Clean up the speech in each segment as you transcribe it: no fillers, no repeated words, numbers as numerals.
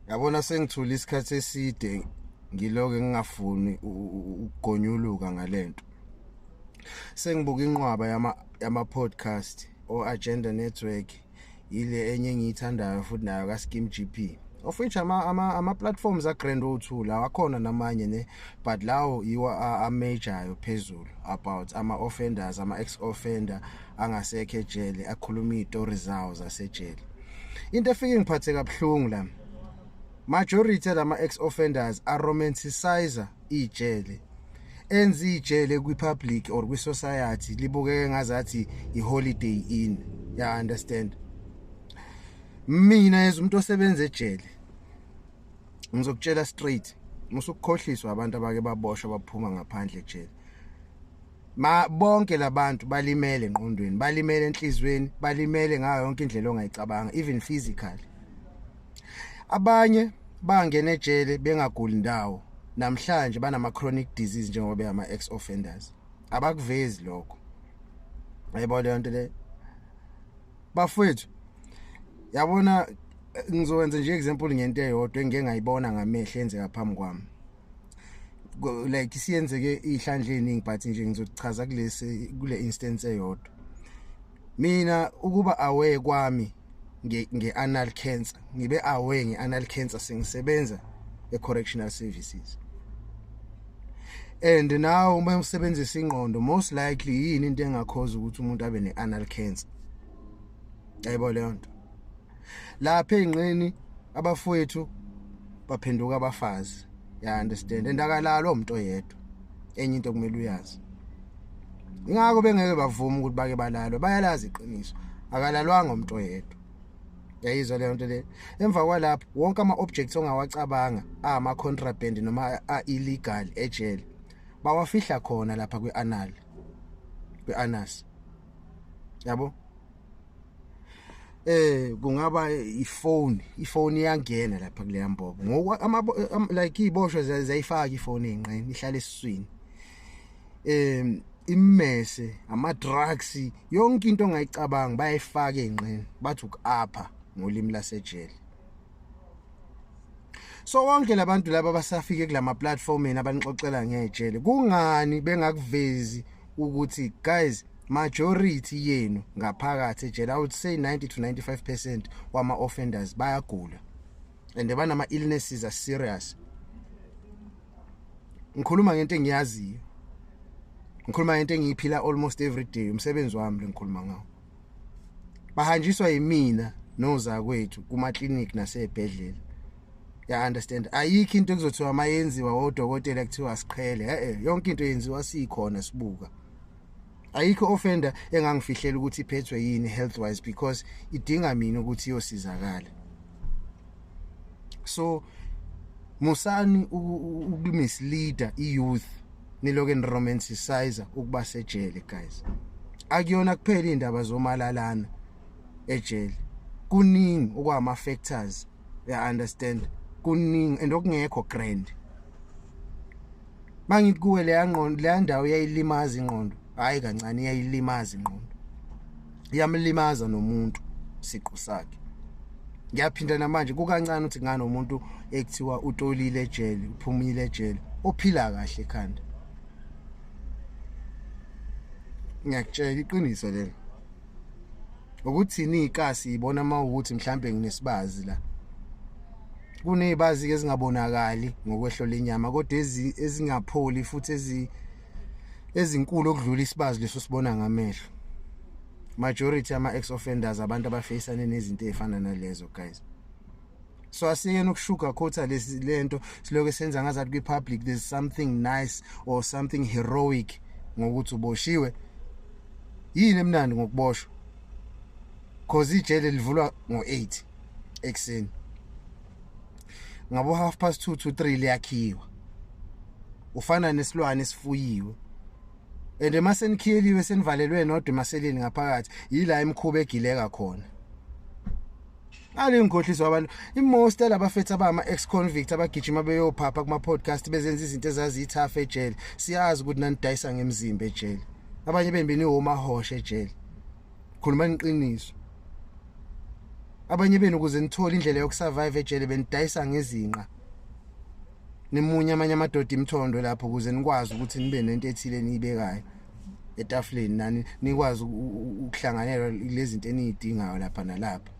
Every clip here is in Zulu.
Yabona, sengithule isikhathi eside, ngiloke ngingafuni ukugonyuluka ngalento. Sengibuka inqwaba yama podcast o Agenda Network, ile enye engiyithandayo futhi nayo ka Skim GP, of which ama platforms a grand O2 lawa akhona namanye ne, but lawo yiwo a major phezulu about ama offenders, ama ex offender angasekho ejele, akhuluma izitori zawo zasejele. Into efike ngiphathe kabuhlungu la, majority lama ex offenders a romanticize ijele, enza ijele kwi public or kwi society libukeke ngazathi i Holiday Inn, ya understand? Mina as umuntu osebenza ejele ngizokutshela straight, musukukhohliswa abantu abake baboshwa baphuma ngaphandle ejele. Ma bonke labantu balimele engqondweni, balimele enhlizweni, balimele ngayo yonke indlela ongayicabanga, even physically. Abanye bangena ejele bengaguli ndawo, namhlanje banama chronic disease njengoba beyama ex offenders. Abakuvezi lokho, ayibona leyo nto le, bafowethu. Yabona, ngizokwenza nje example ngento eyodwa engike ngayibona ngamehlo enzeka phambi kwami. Like siyenzeke ihlandla eningi, but nje ngizochaza kulesi kule instance eyodwa. Mina ukuba aware kwami nge-anal cancer, ngibe aware nge-anal cancer sengisebenza e-correctional services. And now uma usebenzisa ingqondo, most likely yini into engakhoza ukuthi umuntu abe ne-anal cancer? Yayibona leyo nto lapha ey'nqeni, abafowethu baphenduka abafazi, ya understand? And akalalwa umuntu oyedwa. Enye into kumele uyazi, ingakho bengeke bavume ukuthi bake balalwe, bayalazi iqiniso, akalalwanga umuntu oyedwa. Yayizwa leyo nto le. Emva kwalapho, wonke ama-objects ongawacabanga ama-contraband noma a-illegal ejele bawafihla khona lapha kwi-anal, kwi-anus, yabo. Kungaba ifone iyangena lapha kuleya mbobo ngoku ama like iziboshwa ziyayifaka ifone ey'nqeni, ihlala esiswini. Immese, ama drugs, yonke into ongayicabanga bayayifaka ey'nqeni, bathi uku-apha ngolimi lasejele. So wonke labantu laba basafike kulama platformeni abanixoxela ngejele, kungani bengakuvezi ukuthi guys, majority yenu ngaphakathi ejele, I would say 90 to 95% wama offenders bayagula and banama illnesses are serious? Ngikhuluma ngento engiyaziyo, ngikhuluma ngento engiyiphila almost every day, umsebenzi wami lengikhuluma ngawo. Bahanjiswa yimina nozakwethu kuma clinic nasebhedlela, ya understand? Ayikho into ekuzothiwa mayenziwa odokotela kuthiwa siqhele. Yonke into yenziwa sikhona sibuka. Ayikho offender engangifihlela ukuthi iphethwe yini health wise, because idinga mina ukuthi iyosizakala. So musani ukumisleada i-youth, niloke niromanticize ukuba sejele. Guys, akuyona kuphela indaba zomalalana ejele, kuningi okwama factors, ya understand? Kuningi and okungekho grand. Mangithi kuwe, leya ngqondo, leya ndawo iyayilimaza ingqondo, hayi kancane, iyayilimaza ingqondo, iyamlimaza nomuntu siqu sakhe. Ngiyaphinda namanje, kukancane ukuthi nganomuntu ekuthiwa utolile ejele, uphumile ejele, ophila kahle ekhanda. Ngiyakutshela iqiniso lelo, ukuthini ikasi ibona mawukuthi mhlambe nginesibazi la. Kunezibazi ke ezingabonakali ngokwehlo lenyama, kodwa ezingapholi futhi ezinkulu okudlula isibazi leso sibona ngamehlo. Majority ama ex offenders, abantu abafacane nezinto ezifana nalezo, guys. So asiyena ukusugarcoata lesi lento, siloke senza ngazathi kwi public there's something nice or something heroic ngokuthi uboshiwe. Yini emnandi ngokuboshwa? 'Cause ijele livulwa ngo8 ekseni, ngabo 2:30 to 3 liyakhiwa. Ufana nesilwane esifuyiwe, and emasenikhiyeliwe, senivalelwe nodwa emaseleni ngaphakathi, yila imkhuba egileka khona. Alingikhohliswa abantu, imost labafethu abama ex convict abagijima beyophapha kuma podcast bezenza izinto ezazithafa ejele. Siyazi ukuthi nanidayisa ngemzimba ejele, abanye bembeni omahosha ejele. Khuluma iqiniso. Abanye benu, ukuze nithole indlela yokusurvive ejele, benidayisa ngezinqa, nimunye amanye amadoda imthondo lapho, ukuze nikwazi ukuthi nibe nento ethile eniyibekayo etafuleni, nani nikwazi ukuhlanganela lezi zinto eniyidingayo lapha nalapha.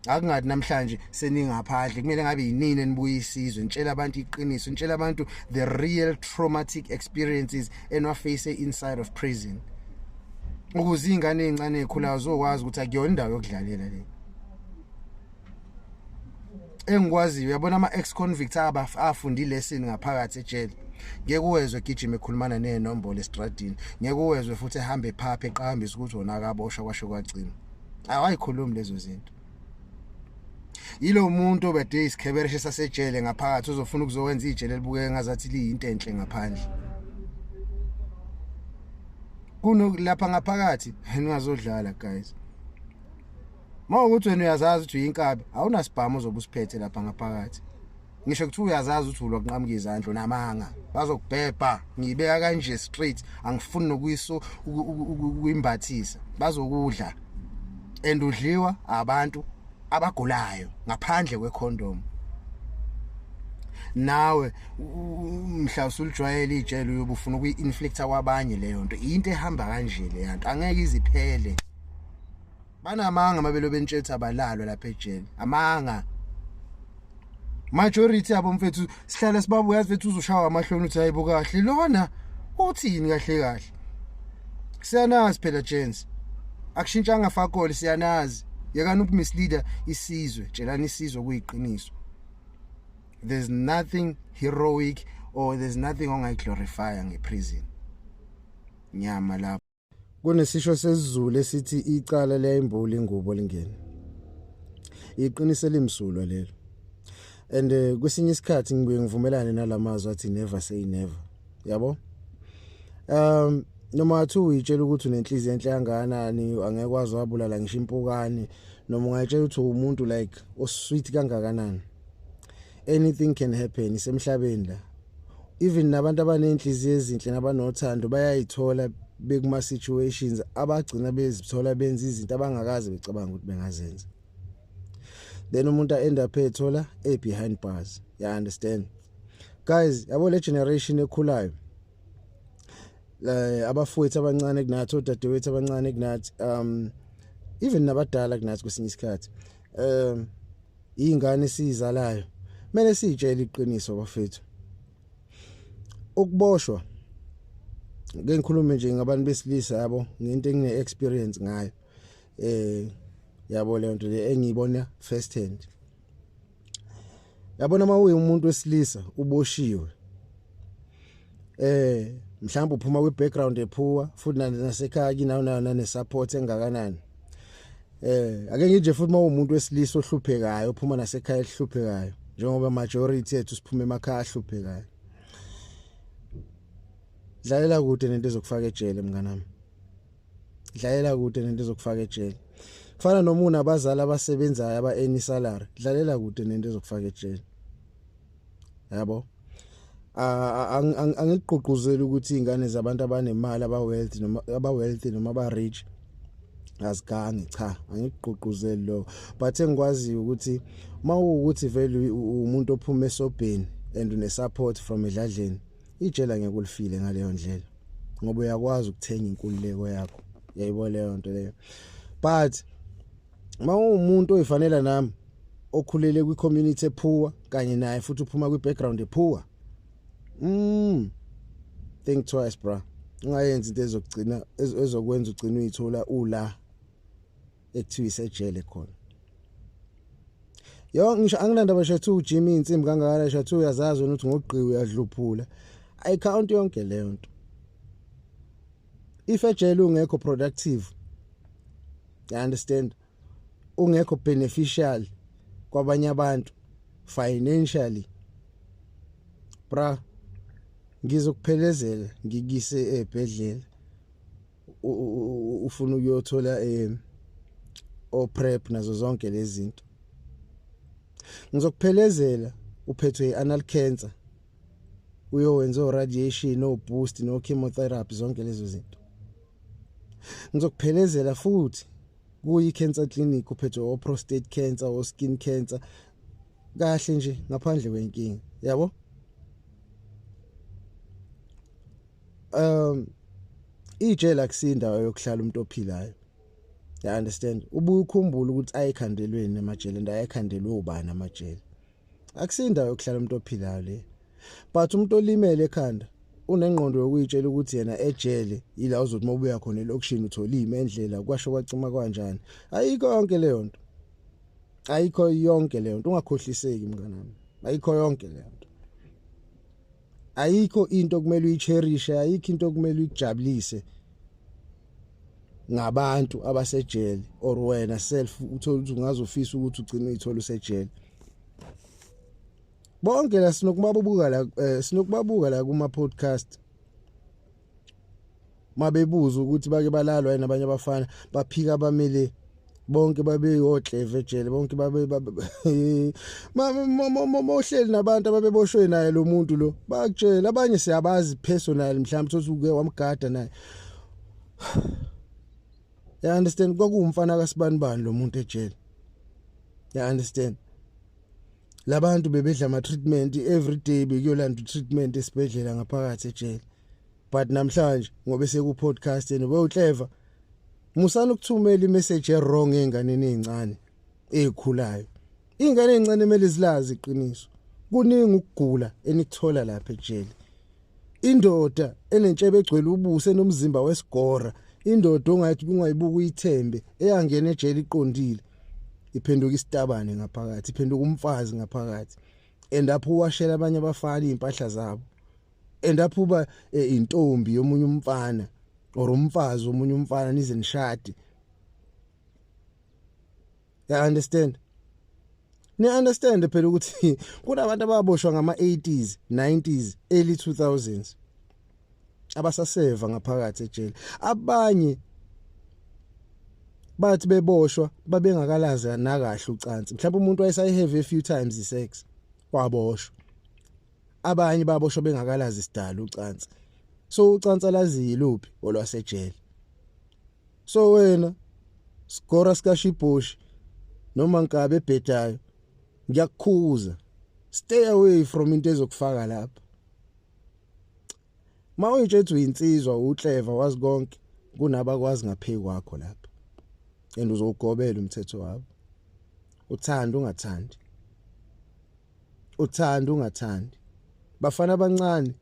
Akungathi namhlanje seningaphandle, kumele ngabe yinini enibuya isizwe, nitshela abantu iqiniso, nitshela abantu the real traumatic experiences eniwaface inside of prison, ukuze iy'ngane ey'ncane ey'khulayo zokwazi ukuthi akuyona indawo yokudlalela le. Engikwaziyo, uyabona, ama-ex convicts afunda ilesson ngaphakathi ejele, ngeke uwezwe egijima ekhulumana ney'nombolo estradini, ngeke uwezwe futhi ehambe ephapha eqhakambisa ukuthi wona akaboshwa kwasho kwagcina. Awayikhulumi lezo zinto. Yilo muntu obede isikhebereshe sasejele ngaphakathi uzofuna ukuzokwenza ijele elibukeka ngazathi liyinto enhle ngaphandle. Kuno lapha ngaphakathi ningazodlala, guys. Mawukuthi wena uyazazi ukuthi uyinkabi, awunasibhamu ozobe usiphethe lapha ngaphakathi. Ngisho kuthiwa uyazazi ukuthi ulwa kunqamuka izandla, unamanga, bazokubhebha. Ngiyibeka kanje straight, angifuni nokuyiso ukuyimbathisa. Bazokudla, and udliwa abantu abagulayo ngaphandle kwecondom. Nawe mhla usulijwayele ijele, uyobe ufuna ukuyi-inflicta kwabanye leyo nto. Into ehamba kanje le nto angeke iziphele. Banamanga mabelo bentshetha abalalwa lapha ejele, amanga. Majority yabo, mfethu, sihlala sibabuya, mfethu, uzoshawa amahloni uthi, "Hayibo, kahle lona uthini kahle kahle?" Siyanazi phela, gents, akushintshanga fakole, siyanazi. Yekani ukumisleader isizwe, tshelani isizwe kuyiqiniso. There's nothing heroic or there's nothing ongayiglorifya ngeprison nyama lapho. Kunesisho sesiZulu esithi icala liyayimbula ingubo lingene. Iqiniso elimsulwa lelo, and kwesinye isikhathi ngibuye ngivumelane nalamazwi athi "Never say never", yabo. Noma wathi uyitshela ukuthi unenhliziyo enhle kangakanani, angeke wazi wabulala ngisho impukane, noma ungayitshela ukuthi umuntu like osweet kangakanani, anything can happen isemhlabeni la. Even nabantu abanenhliziyo ezinhle nabanothando bayayithola bekuma situations abagcina bezithola benza izinto abangakaze becabanga ukuthi bengazenza, then umuntu end up ethola e behind bars. You understand, guys? Yabo, le generation ekhulayo, abafowethu abancane kunathi, odadewethu abancane kunathi, even nabadala kunathi kwesinye isikhathi, ingane esizalayo, kumele siyitshele iqiniso, bafethu. Ukuboshwa, ngeke ngikhulume nje ngabantu besilisa, yabo, ngento engine experience ngayo, yabo, le nto le engiyibona first hand. Yabona, uma uyi umuntu wesilisa uboshiwe, mhlawumbe uphuma kwi background epoor, futhi nasekhaya kinawo nane support engakanani, ake nginje futhi, uma umuntu wesilisa ohluphekayo, uphuma nasekhaya ehluphekayo, njengoba majority yethu siphuma emakhaya ahluphekayo, dlalela kude nento ezokufaka ejele, mnganami. Dlalela kude nento ezokufaka ejele. Kufana noma unabazali abasebenzayo, aba earn salary, dlalela kude nento ezokufaka ejele, yabo. Angigqugquzeli ukuthi izingane zabantu abanemali, aba wealth noma aba wealthy noma aba rich azigangi, cha, angigqugquzeli lo, but engikwaziyo ukuthi mawukuthi vele umuntu ophuma esobheni and une support from edladleni, ijela ngeke ulifile ngaleyo ndlela, ngoba uyakwazi ukuthenga inkululeko yakho, yayibona leyo nto leyo. But mawumuntu oyifanela nami, okhulele kwi-community epoor kanye naye, futhi uphuma kwi-background epoor, think twice, bra. Ungayenzi into ezokugcina ezokwenza ugcina uyithola ula ekuthiwa isejele khona. Yo, ngisho anginandaba shethu ujim insimbi kangakanani, shethu uyazazi wena ukuthi ngogqiwe uyadluphula, ayicount yonke leyo nto. If ejele ungekho productive, you understand, ungekho beneficial kwabanye abantu financially, bra, ngizokuphelezela ngikise ebhedlela ufuna ukuyothola o PrEP nazo zonke lezi zinto. Ngizokuphelezela uphethwe ianal cancer, uyowenza o radiation, o boost no chemotherapy, zonke lezo zinto. Ngizokuphelezela futhi. Kuyi cancer clinic uphethwe o prostate cancer o skin cancer kahle nje ngaphandle kwenkinga yabo. Um ijele akusindawo yokuhlala umuntu ophilayo. You understand? Ubuye ukhumbule ukuthi ayikhandelweni amajele and ayikhandelwe ubani amajele. Akusindawo yokuhlala umuntu ophilayo le. But umuntu olimele ekhanda unengqondo yokuyitshela ukuthi yena ejele ila uzothi mawubuya khona elokishini uthola imendlela kwasho kwacima kanjani. Ayikho yonke leyo nto. Ayikho yonke leyo nto ungakhohliseki mnganami. Ayikho yonke leyo nto. Ayikho into kumele uyicherishe, ayikho into kumele uyijabulise ngabantu abasejele or wena self uthola ukuthi ungazofisa ukuthi ugcine uyithola usejele. Bonke la sinokubabuka la eh, sinokubabuka la kuma podcast mabebuza ukuthi bake balalwa yini abanye abafana baphika bamele bonke babeyohleve ejele bonke babe mohleli nabantu ababeboshwe naye lo muntu lo bakutshela abanye siyabazi personal mhlawumbe thothi uke wamgada naye. You understand? Kwakuwumfana kaSibanibani lo muntu ejele. You understand? Labantu bebedla ama treatment every day, bekuyolanda treatment esibhedlela ngaphakathi ejele. But namhlanje ngoba seku podcast yena bewuhleva musana ukuthumela imessage ewrong einganeni ezincane ezikhulayo. Ingane ezincane emele zilazi iqiniso. Kuningi ukugula enikuthola lapha ejele. Indoda enentshebe egcwele ubuso enomzimba wesigora, indoda ongathi ungayibuka uyithembe eyangena ejele iqondile, iphenduka isitabane ngaphakathi, iphenduka umfazi ngaphakathi. End up uwashela abanye abafana impahla zabo. End up uba eh, intombi yomunye umfana or umfazi womunye umfana nize nishade. You understand? Ni understand phela ukuthi kunabantu ababoshwa ngama 80s, 90s, early 2000s abasaseva ngaphakathi ejele. Abanye bathi beboshwa babengakalazi nakahle ucansi. Mhlawumbe umuntu wayesayi-have a few times isex waboshwa. Abanye baboshwa bengakalazi isidalo ucansi. So ucansi alazi yiluphi olwasejele. So wena sigora sikashibhoshi noma nkabe ebhedayo ngiyakukhuza, stay away from into ezokufaka lapha. Mawuyitshethu uyinsizwa uclever wazi konke kunabakwazi ngapheki kwakho lapha and uzowugobela umthetho wabo. Uthanda ungathandi, uthanda ungathandi, bafana abancane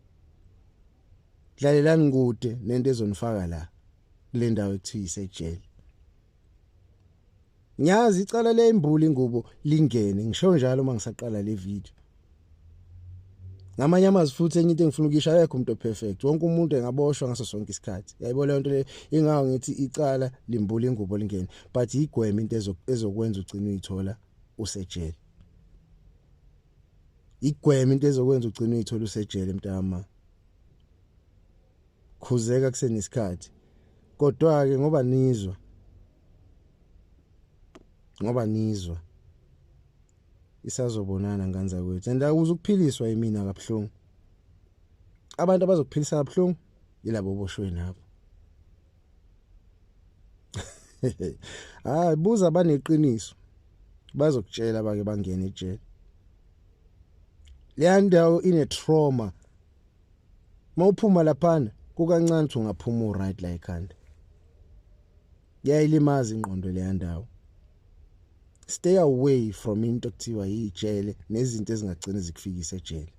dlalelani kude nento ezonifaka la kule ndawo ekuthiwa isejele. Ngiyazi icala leyimbula ingubo lingene ngisho njalo uma ngisaqala le video. Ngamanye amazwi futhi enye into engifuna ukuyisho, akekho umuntu operfect, wonke umuntu engaboshwa ngaso sonke isikhathi. Yayibona leyo nto le, ingawo ngithi icala limbula ingubo lingene, but igweme into ezokwenza ugcine uyithola usejele. Igweme into ezokwenza ugcine uyithola usejele mntama. Khuzeka kusenesikhathi. Kodwa ke ngoba nizwa ngoba nizwa isazobonana ngane zakwethu and akuze ukuphiliswa yimina kabuhlungu. Abantu abazokuphilisa kabuhlungu yilabo boshwe nabo. Hayi buza baneqiniso bazokutshela bake bangena ejele. Leya ndawo ine trauma. Mawuphuma laphana kukancane ukuthi ungaphuma uright la ekhanda. Yayilimaza ingqondo leya ndawo. Stay away from into ekuthiwa yijele nezinto ezingagcina zikufikisa ejele.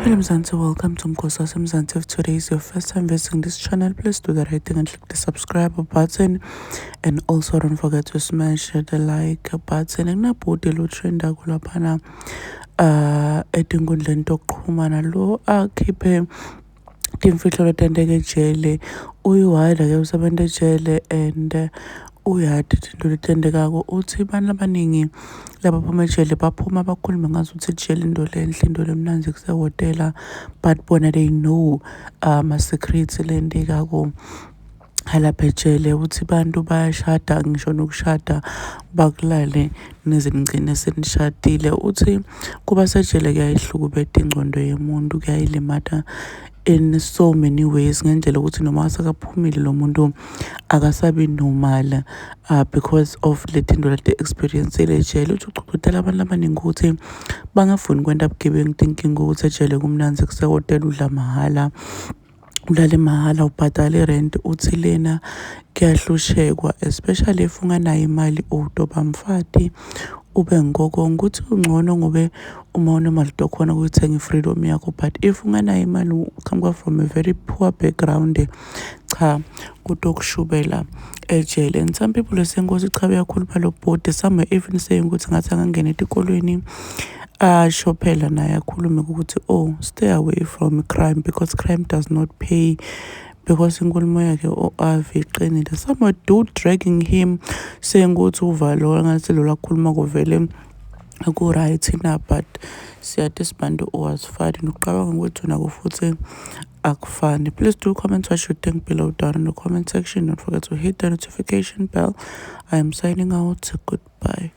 Hello Mzansi, welcome to Mkhosi Mzansi. If today is your first time visiting this channel, please do the right thing and click the subscribe button, and also don't forget to smash the like button. Kunabhuti lo trenda kulaphana etinkundleni tokuxhumana lo akhiphe timfihlo letenteka ejele. Uyi-wide ke usebenza ejele and uyati tinto letentekako. Uthi abantu abaningi labaphuma ejele baphuma bakhulume ngazuthi ijele into lenhle, into lemnandzi kusehhotela, but bona they know ama-secrets lentekako halapha ejele. Uthi bantu bayashada ngisho nokushada bakulale nize nigcine senishadile. Uthi kuba sejele kuyayihlukubeta ingcondo yemuntu, kuyayilimata. In so many ways, ngendlela ukuthi noma sekaphumile lo muntu akasabi normal because of le tinto leti experience ejele. Uthi ugcugcutela abantu abaningi ukuthi bangafuni kwenta bugebengu, thinking ukuthi ejele kumnandzi, kusehhotela, udla mahhala, ulale mahhala, ubhadala irent. Uthi lena kuyahlushekwa, especially if unganayo imali, utoba mfati ube ngikoko ukuthi ungcono ngobe uma unemali tokhona ukuyithenga i-freedom yakho, but if unganayo imali, uqhamuka from a very poor background, cha, kutokushubela ejele. And some people are saying ukuthi cha, uyakhuluma lo bhodi. Some are even saying ukuthi ngathi angangena etikolweni, asho phela naye, akhulume ukuthi, "Oh, stay away from crime because crime does not pay," because inkulumo yakhe ave iqinile. Some are do dragging him, saying ukuthi uvalo ngathi lo lakhuluma kuvele ku-right na, but siyathi sibantu wasifani nokucabanga kwethu nako futhi akufani. Please do comment what you think below down in the comment section. Don't forget to hit the notification bell. I am signing out. Goodbye.